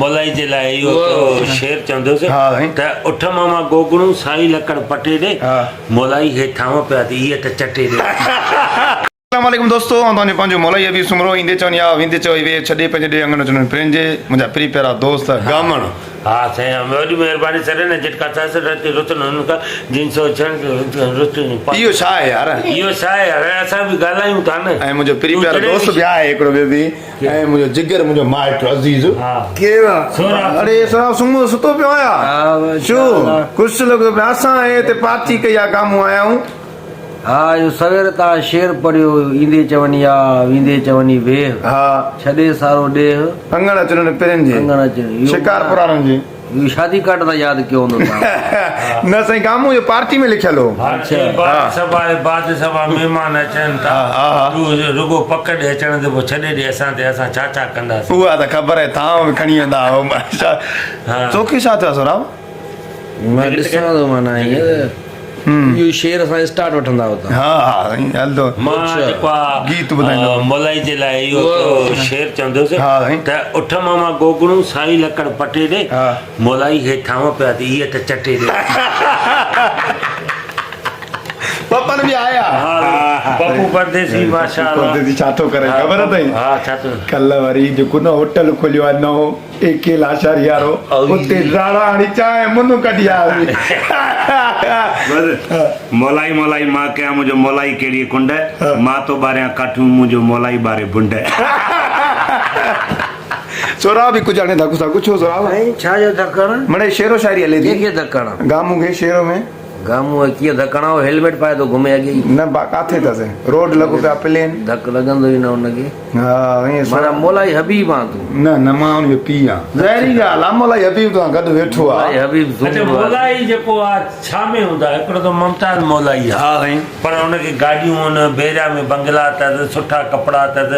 مولائي جي لاء اهو هڪڙو شعر چوندس ته اٺ ماما گوگڙون سائي لڪڙ پٽي ڏي، مولائي هي ٿانو پيا ته اهي ته چٽي ڏي. السلام عليڪم دوستو آئون توهان جو پنهنجو مولائي حبيب سومرو ايندي چون يا ويندي چئو ويهه ڇڏي پنهنجي ڏيهه اڱڻ چنن پرين جي منهنجا پرين پيارا دوست گامڻ. ها سائين وڏي مهرباني سر نه جٽڪا ساس رت رتن هن کا جن سو ڇڻ رت اهو ڇا آهي يار اهو ڇا آهي يار اسان به ڳالهايون ٿا نه ۽ منهنجو پرين پيارو دوست به آهي هڪڙو ٻيو به ۽ منهنجو جگر منهنجو مائٽ عزيز ڪير اڙي سهراب سمهو ستو پيو آهيان شو خوش لڳو پيو اسان هتي پارٽي ڪئي آ گامون آيا آهيون. ها اهو سوير تان شعر پڙهيو ايندي چوني آ ويندي چوني ويهه ها ڇڏي سارو ڏيهه اڱڻ اچن پرين جي اڱڻ اچن شڪارپور وارن جي. اهو شادي ڪارڊ تان ياد ڪيو هوندو توهان. نه سائين گامون جو پارٽي ۾ لکيل هو. اڇا سڀ آهي بعد سڀا مهمان اچن ٿا تون رڳو پڪ ڏي اچڻ تي پوء ڇڏي ڏي اسان تي اسان ڇا ڇا ڪنداسين. اها ته خبر آهي ٿانو به کڻي ويندا هئو توکي ڇا ٿيو آهي سهراب. مان ڏسان ٿو معنيٰ هيئن اهو شعر اسان اسٽارٽ وٺندا هو تان. ها ها سائين هلندو. مان جيڪو آ گيت ٻڌائيندو. مولائي جي لاء اهو هڪڙو شعر چوندس ته اٺ ماما گوگڙون سائي لڪڙ پٽي ڏي مولائي هي ٿانو پيا ته اهي ته چٽي ڏي. پپن به آيا. ها پپو پرديسي ماشاءالله. پرديسي ڇا ٿو ڪري خبر اٿئي. ها ڇا ٿو. ڪلهه وري جيڪو نه هوٽل کليو آ نئون. اي ڪي لاشاري وارو اتي راڙا هڻي چانهه منهن ڪڍي آيو سي. بس مولائي مولائي مان ڪيان منهنجو مولائي ڪهڙيء ڪنڊ مان ٿو ٻاريان ڪاٺيون منهنجو مولائي ٻاري بنڊ. سهراب به ڪجهه هاڻي ڌڪ سان ڪڇو سهراب. سائين ڇا جو ڌڪ هڻان؟ مڙئي شعر و شاعري هلي ٿي. ڪنهن کي ڌڪ هڻان؟ گامون کي شعر ۾. گامون کي ڪيئن ڌڪ هڻان هو هيلميٽ پائي ٿو گهمي اڳي ئي. نه با ڪاٿي اٿس روڊ لڳو پيو آ پلين. ڌڪ لڳندو ئي نه ان کي. ها ائين سو. معنيٰ مولائي حبيب آن تون. نه نه مان ان جو پيء آن. ظاهري ڳالهه آ مولائي حبيب توهان گڏ ويٺو آ. مولائي حبيب اڇا مولائي جيڪو آ ڇا ۾ هوندا هڪڙو ته ممتاز مولائي آ. ها سائين. پر ان کي گاڏيون هن بيريا ۾ بنگلا اٿس سٺا ڪپڙا اٿس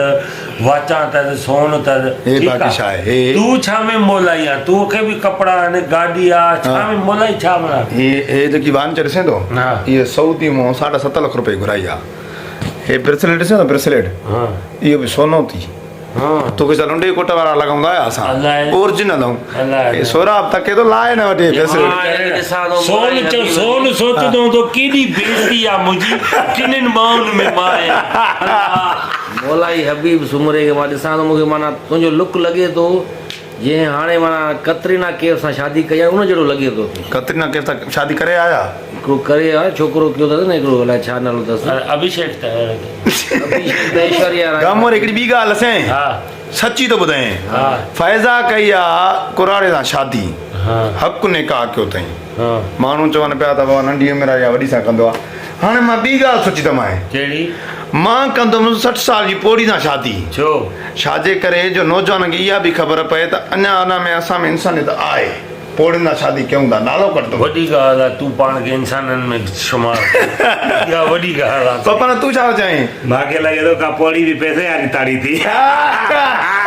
واچان اٿس سون اٿس هي ٺيڪ باقي آ ڇا آهي هي. تون ڇا ۾ مولائي آن تو کي به ڪپڙا آهن گاڏي آ ڇا ۾ مولائي ڇا معنيٰ. هي هي جيڪي وانچ ڏسين ٿو ها. هي سعودي مون ساڍا ست لک روپيه گهرائي آ. هي بريسليٽ ڏسين ٿو بريسليٽ اهو به سونو ٿي توکي ڇا لنڊي ڪوٽ وارا لڳائوندا آيا اسان اورجنل آهون هي سهراب تڪي ٿو لاهي نه وٺي بريسليٽ سون چو سون سوچندو هوندو ڪيڏي بيعزتي آ منهنجي ڪنن ٻانهن ۾ مان آهيان مولائي حبيب سومري کي مان ڏسان ٿو مونکي معنيٰ تنهنجو لڪ لڳي ٿو جنهن هاڻي معنيٰ ڪترينا ڪيف سان شادي ڪئي آهي ان جهڙو لڳي ٿو تون. ڪترينا ڪيف سان شادي ڪري آيا. هڪڙو ڪري آ ڇوڪرو ڪيو اٿس نه هڪڙو الائي ڇا نالو اٿس. اڀيشيڪ ته اڀيشيڪ ته ايشوريا راء. گامور هڪڙي ٻي ڳالهه سين سچي ٿو ٻڌائين فائزه ڪئي آ ڪراڙي سان شادي حق نڪاح ڪيو اٿئين ماڻهو چون پيا ته بابا ننڍي عمر آ يا وڏي سان ڪندو آ هاڻي مان ٻي ڳالهه سوچي ٿم آهي ڪهڙي؟ مان ڪندم 60 سال جي پوڙهي سان شادي. ڇو؟ ڇاجي ڪري جو نوجوانن کي اها به خبر پئي ته اڃا انا ۾ اسان ۾ انسانيت آهي. پوڙهين سان شادي ڪيون ٿا نالو ڪڍندم. وڏي ڳالهه آ تون پاڻ کي انسانن ۾ شمار ڪر اها وڏي ڳالهه آ. پپن تون ڇا ٿو چاهين؟ مان کي لڳي ٿو ڪا پوڙهي به پئسي واري تاڙي ٿي.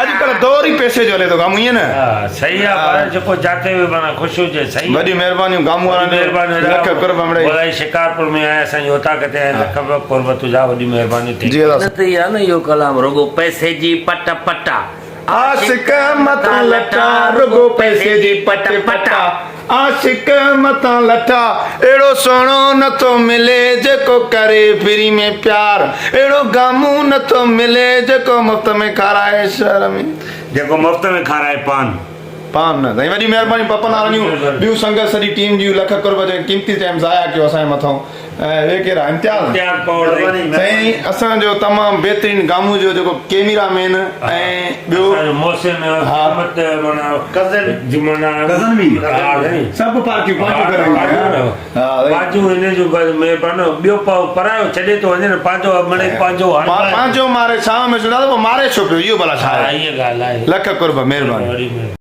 اڄڪلهه دور ئي پئسي جو هلي ٿو گامون ائين نه؟ ها صحيح آ پر جيڪو جاتي به معنيٰ خوش هجي صحيح آ. وڏيون مهربانيون گامون وارن جون لک قرب مڙئي. مولائي شڪارپور ۾ آهي اسان جي اوطاق تي آهي لک قرب تنهنجا وڏي مهرباني ٿي. جي ادا. نه ته اها نه اهو ڪلام رڳو پئسي جي پٽ پٽا. عاشق مٿان لٺا رڳو پئسي جي پٽ پٽا عاشق مٿان لٺا اهڙو سهڻو نٿو ملي جيڪو ڪري فري ۾ پيار اهڙو گامون نٿو ملي جيڪو مفت ۾ کارائي شهر ۾. جيڪو مفت ۾ کارائي پان. پان نه سائين وڏي مهرباني پپن وارن جون ٻيون سنگت سڄي ٽيم جون لک قرب جنهن قيمتي ٽائيم ضايع ڪيو اسان جي مٿان ۽ اهي ڪير آ امتياز امتياز پوڙ سائين اسان جو تمام بهترين گامون جو جيڪو ڪيميرا مين ۽ ٻيو اسان جو محسن قيمت معنيٰ ڪزن جي معنيٰ ڪزن به ها سائين سڀ پارٽيون پنهنجون ڪرائيون ها پنهنجون هن جو مهرباني ٻيو پرايو ڇڏي ٿو وڃي نه پنهنجو مڙئي پنهنجو هڻ پنهنجو ماري ڇانو ۾ ڇڏا ته پوء ماري ڇو پيو اهو ڀلا ڇا آهي ها اها ڳالهه آهي لک قرب مهرباني.